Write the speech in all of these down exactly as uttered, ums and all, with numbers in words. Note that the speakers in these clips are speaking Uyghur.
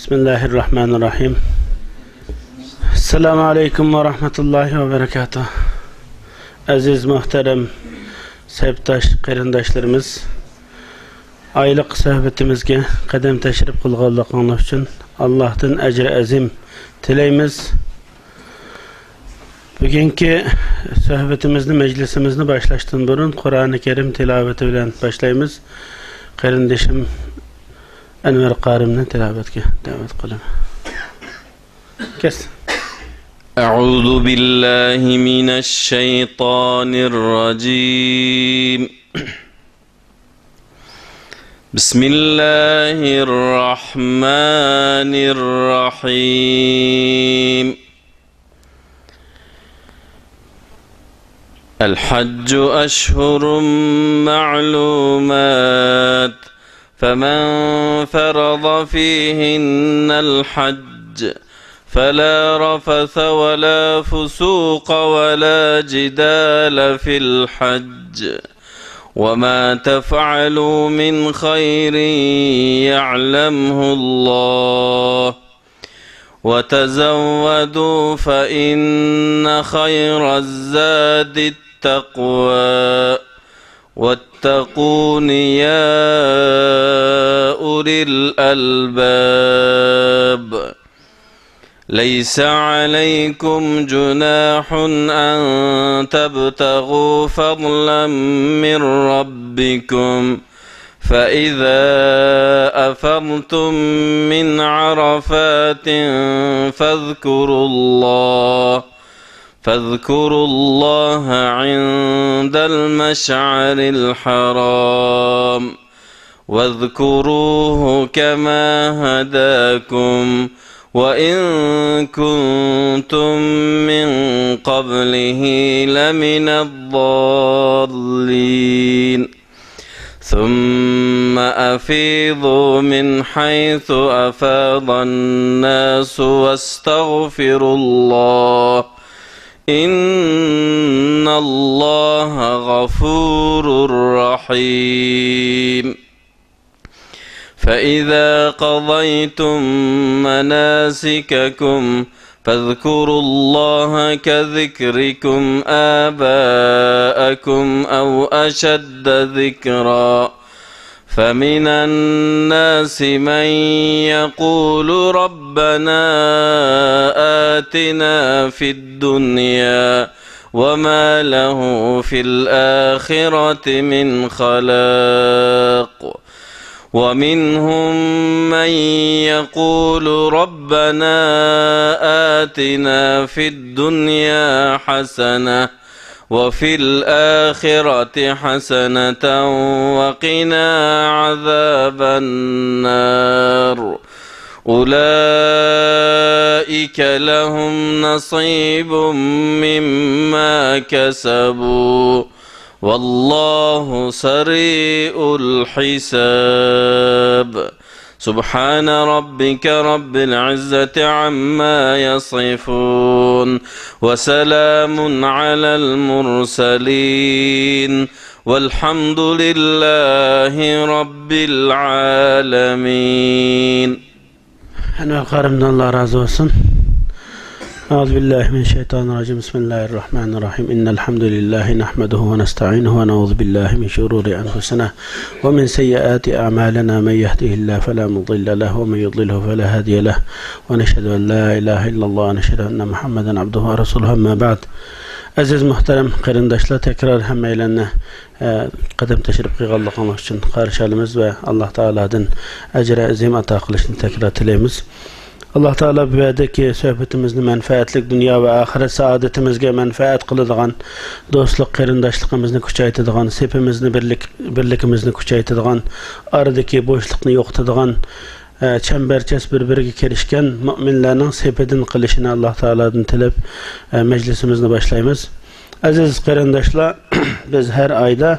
بىسمىللاھىررەھمانىررەھىم. ئەسسالامۇ ئەلەيكۇم ۋە رەھمەتۇللاھى ۋە بەرەكاتۇھ. ئەزىز مۇھتەرەم سەپداش قېرىنداشلىرىمىز، ئايلىق سۆھبىتىمىزگە قەدەم تەشرىپ قىلغانلىقىڭلار ئۈچۈن ئاللاھتىن ئەجرى ئەزىم تىلەيمىز. بۈگۈنكى سۆھبىتىمىزنى، مەجلىسىمىزنى باشلاشتىن بۇرۇن قۇرئانى كەرىم تىلاۋىتى بىلەن باشلايمىز. قېرىندىشىم ئەنۋەر قارىمنى تىلاۋەتكە دەۋەت قىلىمەن. كەس. أعوذ بالله من الشيطان الرجيم. بسم الله الرحمن الرحيم. الحج أشهر معلومات، فمن فرض فيهن الحج فلا رفث ولا فسوق ولا جدال في الحج، وما تفعلوا من خير يعلمه الله، وتزودوا فإن خير الزاد التقوى، واتقون يا أولي الألباب. ليس عليكم جناح أن تبتغوا فضلا من ربكم، فإذا أفضتم من عرفات فاذكروا الله، فاذكروا الله عند المشعر الحرام، واذكروه كما هداكم وإن كنتم من قبله لمن الضالين. ثم أفيضوا من حيث أفاض الناس واستغفروا الله، إن الله غفور رحيم. فإذا قضيتم مناسككم فاذكروا الله كذكركم آباءكم أو أشد ذكرا، فمن الناس من يقول ربنا آتنا في الدنيا وما له في الآخرة من خلاق، ومنهم من يقول ربنا آتنا في الدنيا حسنة وفي الآخرة حسنة وقنا عذاب النار. أولئك لهم نصيب مما كسبوا والله سريع الحساب. سبحان ربك رب العزة عما يصفون وسلام على المرسلين والحمد لله رب العالمين. ئەنۋەر قارىمدىن ئاللا رازى بولسۇن. أعوذ بالله من الشيطان الرجيم. بسم الله الرحمن الرحيم. إن الحمد لله نحمده ونستعينه ونعوذ بالله من شرور أنفسنا ومن سيئات أعمالنا. من يهده الله فلا مضل له ومن يضلله فلا هادي له. ونشهد أن لا إله إلا الله ونشهد أن محمدا عبده ورسوله. أما بعد. ئەزىز مۇھتەرەم قېرىنداشلار، تەكرار ھەممەيلەننى، ئە، قەدەم تەشرىپ قىلغانلىقىڭلار ئۈچۈن قارشى ئالىمىز ۋە ئاللا تائالادىن ئەجرى ئەزىم ئاتا قىلىشنى تەكرار تىلەيمىز. ئاللا تائالا بۇ يەردىكى سۆھبىتىمىزنى مەنپەئەتلىك، دۇنيا ۋە ئاخىرەت سائادىتىمىزگە مەنپەئەت قىلىدىغان، دوستلۇق قېرىنداشلىقىمىزنى كۈچەيتىدىغان، سېپىمىزنى بىرلىك، بىرلىكىمىزنى كۈچەيتىدىغان، ئارىدىكى بوشلۇقنى يوقىتىدىغان، ئە، چەمبەرچاس بىر-بىرىگە كىرىشكەن مۆمىنلەرنىڭ سېپىدىن قىلىشىنى ئاللا تائالادىن تىلەپ، ئە، مەجلىسىمىزنى باشلايمىز. ئەزىز قېرىنداشلار، بىز ھەر ئايدا،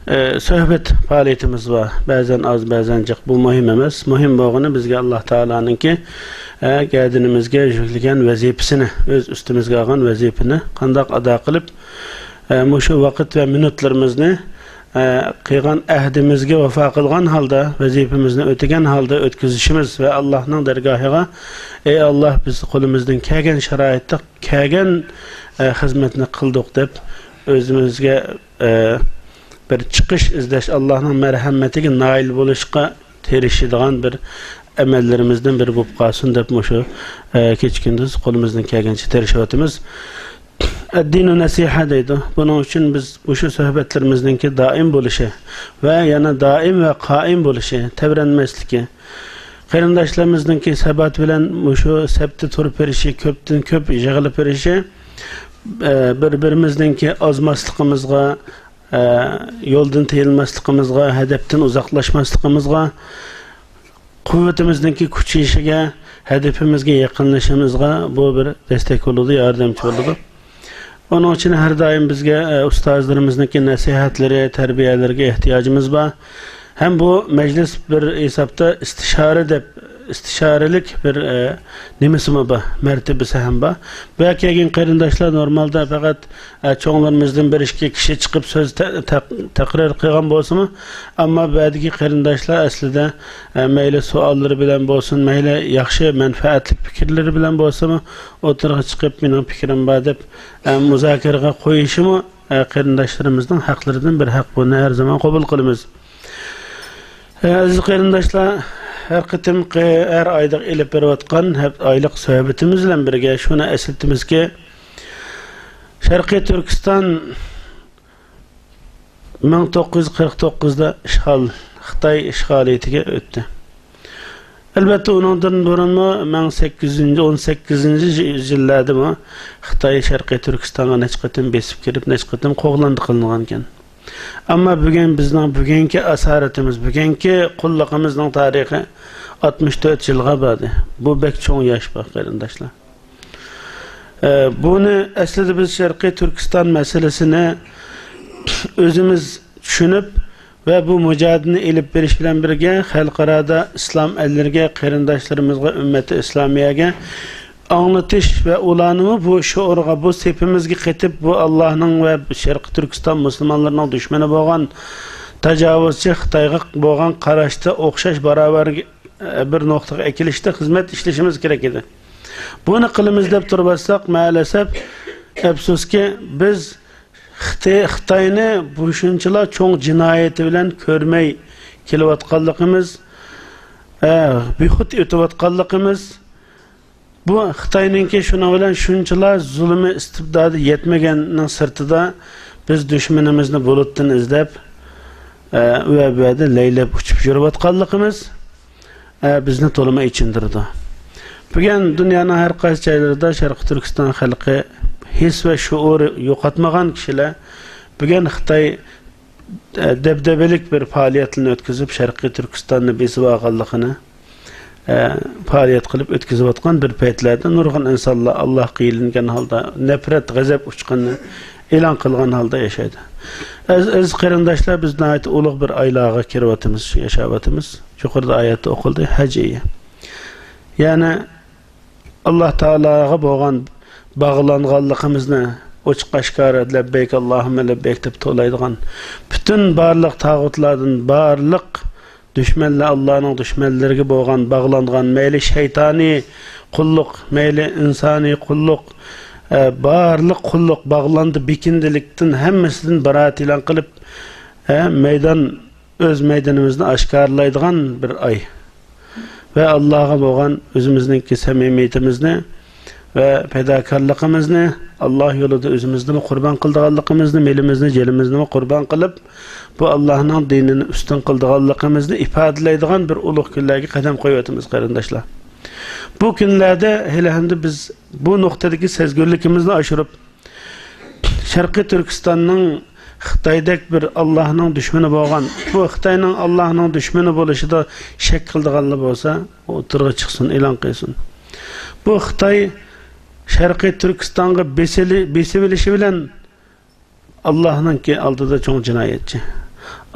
ئە، سۆھبەت پائالىيىتىمىز بار. بەزەن ئاز، بەزەن جىق. بۇ مۇھىم ئەمەس. مۇھىم بولغىنى بىزگە ئاللا تائالانىڭكى، ئە، گەدىنىمىزگە يۈكلىگەن ۋەزىپىسىنى، ئۆز ئۈستىمىزگە ئالغان ۋەزىپىنى قانداق ئادا قىلىپ، ئە، مۇشۇ ۋاقىت ۋە مىنۇتلىرىمىزنى، ئە، قىلغان ئەھدىمىزگە ۋاپا قىلغان ھالدا، ۋەزىپىمىزنى ئۆتىگەن ھالدا ئۆتكۈزۈشىمىز ۋە ئاللاھنىڭ دەرگاھىغا، ئەي ئاللاھ، بىز قولىمىزدىن كەلگەن شارائىتتا، كەلگەن، ئە، خىزمەتنى قىلدۇق دەپ، ئۆزىمىزگە، ئە، بىر چىقىش ئىزدەش، ئاللاھنىڭ مەرھەمىتىگە نائىل بولۇشقا تىرىشىدىغان بىر ئەمەللىرىمىزدىن بىرى بولۇپ قالسۇن دەپ، مۇشۇ، ئە، كېچە-كۈندۈز قولىمىزدىن كەلگەنچە تىرىشىۋاتىمىز. ئەددىنۇ نەسىھە دەيدۇ. بۇنىڭ ئۈچۈن بىز مۇشۇ سۆھبەتلىرىمىزنىڭكى دائىم بولۇشى ۋە يەنە دائىم ۋە قائىم بولۇشى، تەۋرەنمەسلىكى، قېرىنداشلىرىمىزنىڭكى سەبات بىلەن مۇشۇ سەپتە تۇرۇپ بېرىشى، كۆپتىن كۆپ يىغىلىپ بېرىشى، ئە، بىر-بىرىمىزنىڭكى ئازماسلىقىمىزغا، ئە، يولدىن تېيىلماسلىقىمىزغا، ھەدەپتىن ئۇزاقلاشماسلىقىمىزغا، قۇۋۋىتىمىزنىڭكى كۈچىيىشىگە، ھەدىپىمىزگە يېقىنلىشىشىمىزغا بۇ بىر دەستەك بولىدۇ، ياردەمچى بولىدۇ. ئۇنىڭ ئۈچۈن ھەر دائىم بىزگە، ئە، ئۇستازلىرىمىزنىڭكى نەسىھەتلىرى، تەربىيەلىرىگە ئېھتىياجىمىز بار. ھەم بۇ مەجلىس بىر ھېسابتا ئىستىشارە دەپ، ئىستىشارىلىك بىر، ئە، نېمىسىمۇ بار، مەرتىۋىسى ھەم بار. بۇ يەرگە كەلگەن قېرىنداشلار نورمالدا پەقەت ئە، چوڭلىرىمىزدىن بىر ئىككى كىشى چىقىپ سۆز تە-، تەق-، تەقرىر قىلغان بولسىمۇ، ئەمما بۇ يەردىكى قېرىنداشلار ئەسلىدە، ئە، مەيلى سوئاللىرى بىلەن بولسۇن، مەيلى ياخشى مەنپەئەتلىك پىكىرلىرى بىلەن بولسىمۇ، ئوتتۇرىغا چىقىپ مېنىڭ پىكرىم بار دەپ، ئە، مۇزاكىرىگە قويۇشىمۇ، ئە، قېرىنداشلىرىمىزنىڭ ھەقلىرىدىن بىر ھەق. بۇنى ھەر زامان قوبۇل قىلىمىز. ئە، ئەزىز قېرىنداشلار، ھەر قېتىمقى، ھەر ئايدا ئېلىپ بېرىۋاتقان ھەپ-، ئايلىق سۆھبىتىمىز بىلەن بىرگە شۇنى ئەسلىتىمىزكى، شەرقىي تۈركىستان مىڭ توققۇز يۈز قىرىق توققۇزدا ئىشغال، خىتاي ئىشغالىيىتىگە ئۆتتى. ئەلۋەتتە، ئۇنىڭدىن بۇرۇنمۇ مىڭ سەككىز يۈز، ئون سەككىزىنچى يىللاردىمۇ خىتاي شەرقىي تۈركىستانغا نەچچە قېتىم بېسىپ كىرىپ، نەچچە قېتىم قوغلاندى قىلىنغانىكەن. ئەمما بۈگۈن بىزنىڭ بۈگۈنكى ئاسارىتىمىز، بۈگۈنكى قۇللۇقىمىزنىڭ تارىخى ئاتمىش تۆت يىلغا باردى. بۇ بەك چوڭ ياش بار، قېرىنداشلار. ئە، بۇنى ئەسلىدە بىز شەرقىي تۈركىستان مەسىلىسىنى ئۆزىمىز چۈشىنىپ ۋە بۇ مۇجادىلىنى ئېلىپ بېرىش بىلەن بىرگە، خەلقئارادا ئىسلام ئەللىرىگە، قېرىنداشلىرىمىزغا، ئۈممەتى ئىسلامىيەگە ئاڭلىتىش ۋە ئۇلارنىمۇ بۇ شوئۇرغا، بۇ سېپىمىزگە قېتىپ، بۇ ئاللاھنىڭ ۋە شەرقىي تۈركىستان مۇسۇلمانلىرىنىڭ دۈشمىنى بولغان تاجاۋۇزچى خىتايغا بولغان قاراشتا ئوخشاش باراۋەرگە بىر نۇقتىغا ئەكېلىشتە خىزمەت ئىشلىشىمىز كېرەك ئىدى. بۇنى قىلىمىز دەپ تۇرۇۋاتساق، مەئەلەسەپ، ئەپسۇسكى، بىز خىتى-، خىتاينى بۇ شۇنچىلا چوڭ جىنايىتى بىلەن كۆرمەي كېلىۋاتقانلىقىمىز، ئە، بىخۇد ئۆتۈۋاتقانلىقىمىز، بۇ خىتاينىڭكى شۇنىڭ بىلەن شۇنچىلا زۇلۇمى، ئىستىبدادى يەتمىگەننىڭ سىرتىدا، بىز دۈشمىنىمىزنى بۇلۇتتىن ئىزدەپ، ئە، ئۇ يەر بۇ يەردە لەيلەپ ئۇچۇپ يۈرۈۋاتقانلىقىمىز، ئە، بىزنى تولىمۇ ئېچىندۇرىدۇ. بۈگۈن دۇنيانىڭ ھەر قايسى جايلىرىدا شەرقىي تۈركىستان خەلقى ھېس ۋە شوئۇر يوقاتمىغان كىشىلەر بۈگۈن خىتاي، ئە، دەبدەبىلىك بىر پائالىيەتلەرنى ئۆتكۈزۈپ، شەرقىي تۈركىستاننى بېسىۋالغانلىقىنى، ئە، پائالىيەت قىلىپ ئۆتكۈزۈۋاتقان بىر پەيتلەردە نۇرغۇن ئىنسانلار ئاللاھقا يېلىنگەن ھالدا، نەپرەت، غەزەپ ئۇچقۇنىنى ئېلان قىلغان ھالدا ياشايدۇ. ئەز-، ئەزىز قېرىنداشلار، بىز ناھايىتى ئۇلۇغ بىر ئايلارغا كىرىۋاتىمىز، ياشاۋاتىمىز. يۇقىرىدا ئايەتتە ئوقۇلدى، ھەج ئېيى. يەنى، ئاللاھ تائالاغا بولغان باغلانغانلىقىمىزنى ئوچۇق ئاشكارا لەببەيك، ئاللاھۇممە لەببەيك دەپ توۋلايدىغان، پۈتۈن بارلىق تاغۇتلاردىن، بارلىق دۈشمەنلەر، ئاللاھنىڭ دۈشمەنلىرىگە بولغان باغلانغان، مەيلى شەيتانىي قۇللۇق، مەيلى ئىنسانىي قۇللۇق، ئە، بارلىق قۇللۇق باغلاندى، بېكىندىلىكتىن، ھەممىسىدىن بارائەت ئېلان قىلىپ، ئە، مەيدان، ئۆز مەيدىنىمىزنى ئاشكارىلايدىغان بىر ئاي. ۋە ئاللاھقا بولغان ئۆزىمىزنىڭكى سەمىمىيىتىمىزنى ۋە پىداكارلىقىمىزنى، ئاللاھ يولىدا ئۆزىمىزنىمۇ قۇربان قىلىدىغانلىقىمىزنى، مېلىمىزنى، جېنىمىزنىمۇ قۇربان قىلىپ، بۇ ئاللاھنىڭ دىنىنى ئۈستۈن قىلىدىغانلىقىمىزنى ئىپادىلەيدىغان بىر ئۇلۇغ كۈنلەرگە قەدەم قويۇۋاتىمىز، قېرىنداشلار. بۇ كۈنلەردە ھېلىھەمدە بىز بۇ نۇقتىدىكى سەزگۈرلۈكىمىزنى ئاشۇرۇپ، شەرقىي تۈركىستاننىڭ خىتايدەك بىر ئاللاھنىڭ دۈشمىنى بولغان، بۇ خىتاينىڭ ئاللاھنىڭ دۈشمىنى بولۇشىدا شەك قىلىدىغانلار بولسا، ئوتتۇرىغا چىقسۇن، ئېلان قىلسۇن. بۇ خىتاي شەرقىي تۈركىستانغا بېسىلى-، بېسىۋېلىشى بىلەن ئاللاھنىڭكى ئالدىدا چوڭ جىنايەتچى.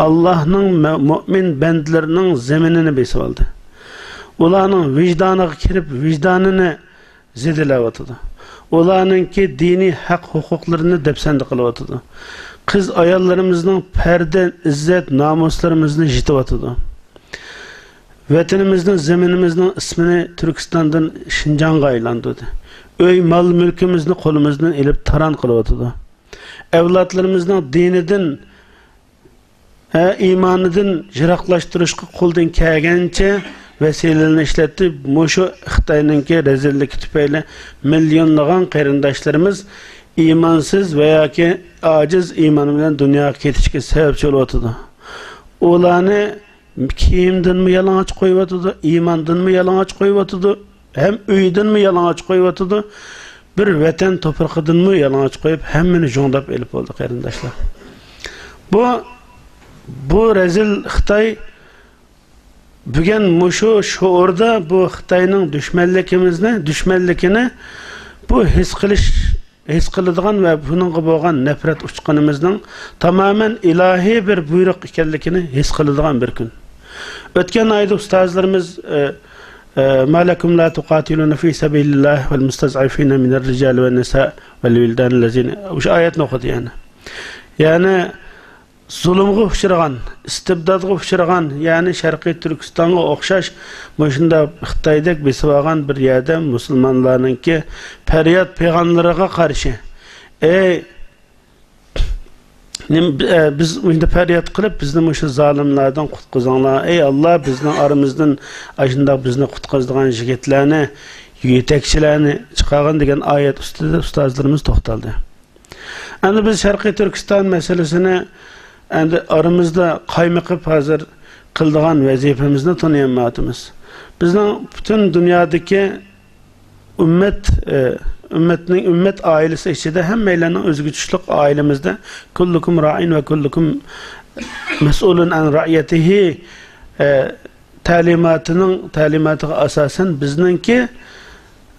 ئاللاھنىڭ مە-، مۆمىن بەندىلىرىنىڭ زېمىنىنى بېسىۋالدى. ئۇلارنىڭ ۋىجدانىغا كىرىپ، ۋىجدانىنى زېدىلەۋاتىدۇ. ئۇلارنىڭكى دىنىي ھەق-ھوقۇقلىرىنى دەپسەندە قىلىۋاتىدۇ. قىز-ئاياللىرىمىزنىڭ پەردە، ئىززەت، نامۇسلىرىمىزنى يىتىۋاتىدۇ. ۋەتىنىمىزنىڭ، زېمىنىمىزنىڭ ئىسمىنى تۈركىستاندىن شىنجاڭغا ئايلاندۇردى. ئۆي، مال-مۈلكىمىزنى قولىمىزدىن ئېلىپ تاران قىلىۋاتىدۇ. ئەۋلادلىرىمىزنىڭ دىنىدىن، ھە، ئىمانىدىن يىراقلاشتۇرۇشقا قولدىن كەلگەنچە ۋەسىلىلەرنى ئىشلەتتى. مۇشۇ خىتاينىڭكى رەزىللىكى تۈپەيلى مىليونلىغان قېرىنداشلىرىمىز ئىمانسىز ۋە ياكى ئاجىز ئىمان بىلەن دۇنياغا كېتىشكە سەۋەبچى بولۇۋاتىدۇ. ئۇلارنى كىيىمدىنمۇ يالىڭاچ قويۇۋاتىدۇ، ئىماندىنمۇ يالىڭاچ قويۇۋاتىدۇ، ھەم ئۆيىدىنمۇ يالىڭاچ قويۇۋاتىدۇ. بىر ۋەتەن توپرىقىدىنمۇ يالىڭاچ قويۇپ، ھەممىنى ژوڭداپ ئېلىپ بولدى، قېرىنداشلار. بۇ، بۇ رەزىل خىتاي بۈگۈن مۇشۇ شوئۇردا بۇ خىتاينىڭ دۈشمەنلىكىمىزنى، دۈشمەنلىكىنى بۇ ھېس قىلىش، ھېس قىلىدىغان ۋە بۇنىڭغا بولغان نەپرەت ئۇچقۇنىمىزنىڭ تامامەن ئىلاھىي بىر بۇيرۇق ئىكەنلىكىنى ھېس قىلىدىغان بىر كۈن. ئۆتكەن ئايدا ئۇستازلىرىمىز، ئە، ئە، ما لەكۇم لا تۇقاتىلۇنە في سەبىلىللاھ ۋەل مۇستەزئەفىنە مىنەر رىجالى ۋەن نىسا ۋەل ۋىلدانى لەزىنە، ئۇشۇ ئايەتنى ئوقۇدى يەنە. يەنى، زۇلۇمغا ئۇچرىغان، ئىستىبداتقا ئۇچرىغان، يەنى شەرقىي تۈركىستانغا ئوخشاش مۇشۇنداق خىتايدەك بېسىۋالغان بىر يەردە مۇسۇلمانلارنىڭكى پەرياد پىغانلىرىغا قارشى، ئەي، نېمە، ئە، بىز مۇشۇنداق پەرياد قىلىپ، بىزنى مۇشۇ زالىملاردىن قۇتقۇزۇڭلار، ئەي ئاللا، بىزنىڭ ئارىمىزدىن ئاشۇنداق بىزنى قۇتقۇزىدىغان يىگىتلەرنى، يېتەكچىلەرنى چىقارغىن دېگەن ئايەت ئۈستىدە ئۇستازلىرىمىز توختالدى. ئەمدى بىز شەرقىي تۈركىستان مەسىلىسىنى ئەمدى ئارىمىزدا قايمىقىپ ھازىر قىلىدىغان ۋەزىپىمىزنى تونۇيالمايۋاتىمىز. بىزنىڭ پۈتۈن دۇنيادىكى ئۈممەت، ئە، ئۈممەتنىڭ، ئۈممەت ئائىلىسى ئىچىدە ھەممەيلەننىڭ ئۆزىگە چۈشلۈك ئائىلىمىزدە كۇللۇكۇم رائىن ۋە كۇللۇكۇم مەسئۇلۇن ئەن رەئىيەتىھى، ئە، تەلىماتىنىڭ، تەلىماتىغا ئاساسەن بىزنىڭكى،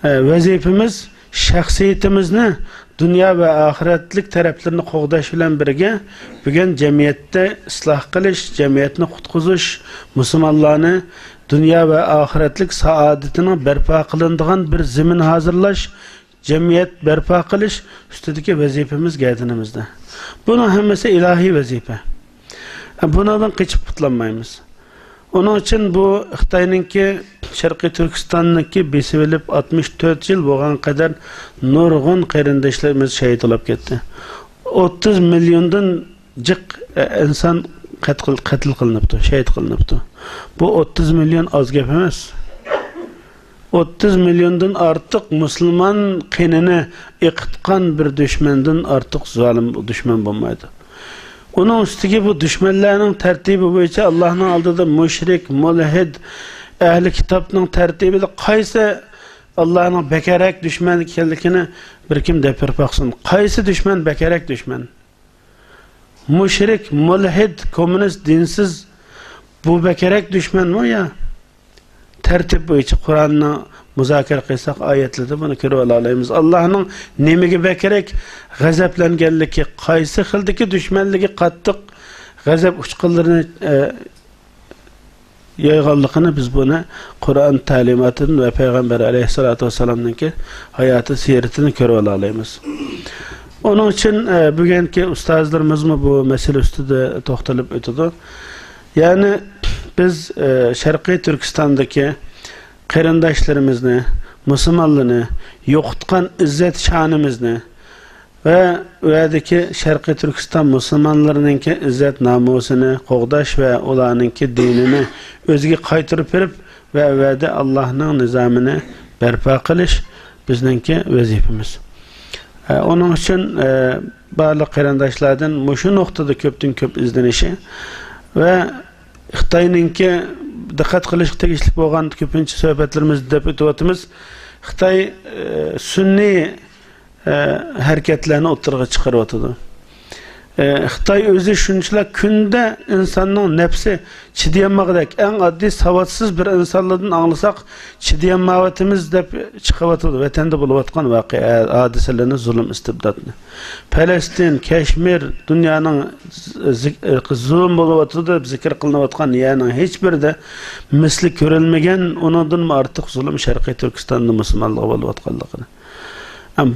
ئە، ۋەزىپىمىز شەخسىيىتىمىزنى دۇنيا ۋە ئاخىرەتلىك تەرەپلىرىنى قوغداش بىلەن بىرگە، بۈگۈن جەمئىيەتتە ئىسلاھ قىلىش، جەمئىيەتنى قۇتقۇزۇش، مۇسۇلمانلارنى دۇنيا ۋە ئاخىرەتلىك سائادىتىنىڭ بەرپا قىلىنىدىغان بىر زېمىن ھازىرلاش، جەمئىيەت بەرپا قىلىش ئۈستىدىكى ۋەزىپىمىز گەدىنىمىزدە. بۇنىڭ ھەممىسى ئىلاھىي ۋەزىپە. بۇنىڭدىن قېچىپ قۇتۇلالمايمىز. ئۇنىڭ ئۈچۈن بۇ خىتاينىڭكى شەرقىي تۈركىستاننىڭكى بېسىۋېلىپ ئاتمىش تۆت يىل بولغان قەدەر نۇرغۇن قېرىنداشلىرىمىز شەھىت بولۇپ كەتتى. ئوتتۇز مىليوندىن جىق، ئە، ئىنسان قەتل، قەتل قىلىنىپتۇ، شەھىت قىلىنىپتۇ. بۇ ئوتتۇز مىليون ئاز گەپ ئەمەس. ئوتتۇز مىليوندىن ئارتۇق مۇسۇلمان قېنىنى ئېقىتقان بىر دۈشمەندىن ئارتۇق زالىم دۈشمەن بولمايدۇ. ئۇنىڭ ئۈستىگە بۇ دۈشمەنلەرنىڭ تەرتىپى بويىچە ئاللاھنىڭ ئالدىدا مۇشرىك، مۇلھىد، ئەھلى كىتابنىڭ تەرتىپىدە قايسى ئاللاھنىڭ بەكرەك دۈشمەن ئىكەنلىكىنى بىر كىم دەپ بېرىپ باقسۇن. قايسى دۈشمەن بەكرەك دۈشمەن؟ مۇشرىك، مۇلھىد، كوممۇنىست، دىنسىز، بۇ بەكرەك دۈشمەنمۇ يا؟ تەرتىپ بويىچە قۇرئاننى مۇزاكىرە قىلساق، ئايەتلەردە بۇنى كۆرۈۋالالايمىز. ئاللاھنىڭ نېمىگە بەكرەك غەزەپلەنگەنلىكى، قايسى خىلدىكى دۈشمەنلىكى قاتتىق غەزەپ ئۇچقۇنلىرىنى، ئە، يايغانلىقىنى بىز بۇنى قۇرئان تەلىماتىدىن ۋە پەيغەمبەر ئەلەيھىسسالاتۇ ۋەسسالامنىڭكى ھاياتى سىيرىتىدىن كۆرۈۋالالايمىز. ئۇنىڭ ئۈچۈن، ئە، بۈگۈنكى ئۇستازلىرىمىزمۇ بۇ مەسىلە ئۈستىدە توختىلىپ ئۆتىدۇ. يەنى بىز، ئە، شەرقىي تۈركىستاندىكى قېرىنداشلىرىمىزنى، مۇسۇلمانلارنى يوقىتقان ئىززەت شانىمىزنى ۋە ئۇ يەردىكى شەرقىي تۈركىستان مۇسۇلمانلىرىنىڭكى ئىززەت نامۇسىنى قوغداش ۋە ئۇلارنىڭكى دىنىنى ئۆزىگە قايتۇرۇپ بېرىپ ۋە ئۇ يەردە ئاللاھنىڭ نىزامىنى بەرپا قىلىش بىزنىڭكى ۋەزىپىمىز. ئە، ئۇنىڭ ئۈچۈن، ئە، بارلىق قېرىنداشلاردىن مۇشۇ نۇقتىدا كۆپتىن كۆپ ئىزدىنىشى ۋە خىتاينىڭكى دىققەت قىلىشقا تېگىشلىك بولغان كۆپىنچە سۆھبەتلىرىمىزدە دەپ ئۆتۈۋاتىمىز. خىتاي، ئە، سۈنئىي، ئە، ھەرىكەتلەرنى ئوتتۇرىغا چىقىرىۋاتىدۇ. ئە، خىتاي ئۆزى شۇنچىلا كۈندە ئىنساننىڭ نەپسى چىدىيالمىغۇدەك، ئەڭ ئاددىي ساۋاتسىز بىر ئىنسانلاردىن ئاڭلىساق، چىدىيالمايۋاتىمىز دەپ چىقىۋاتىدۇ. ۋەتەندە بولۇۋاتقان ۋەقە، ھادىسىلەرنى، زۇلۇم، ئىستىبداتنى. پەلەستىن، كەشمىر، دۇنيانىڭ ز-، زىك-، زۇلۇم بولۇۋاتىدۇ دەپ زىكىر قىلىنىۋاتقان يەرنىڭ ھېچ بىرىدە مىسلى كۆرۈلمىگەن، ئۇنىڭدىنمۇ ئارتۇق زۇلۇم شەرقىي تۈركىستاندا مۇسۇلمانلارغا بولۇۋاتقانلىقىنى.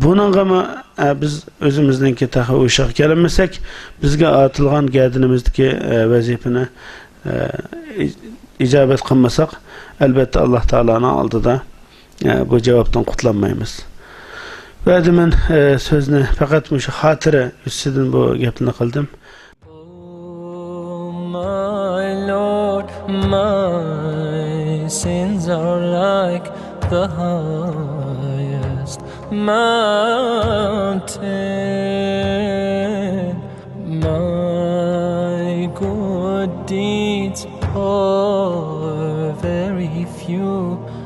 بۇنىڭغىمۇ، ئە، بىز ئۆزىمىزنىڭكى تېخى ئۇ ئىشىغا كېلەلمىسەك، بىزگە ئارتىلغان گەدىنىمىزدىكى، ئە، ۋەزىپىنى، ئە، ئىج-، ئىجابەت قىلمىساق، ئەلبەتتە، ئاللا تائالانىڭ ئالدىدا، ئە، بۇ جاۋابتىن قۇتۇلالمايمىز. ۋەدە مەن، ئە، سۆزنى پەقەت مۇشۇ خاتىرە يۈزىسىدىن بۇ گەپنى قىلدىم. Oh my Lord, my sins are like the highest mountain.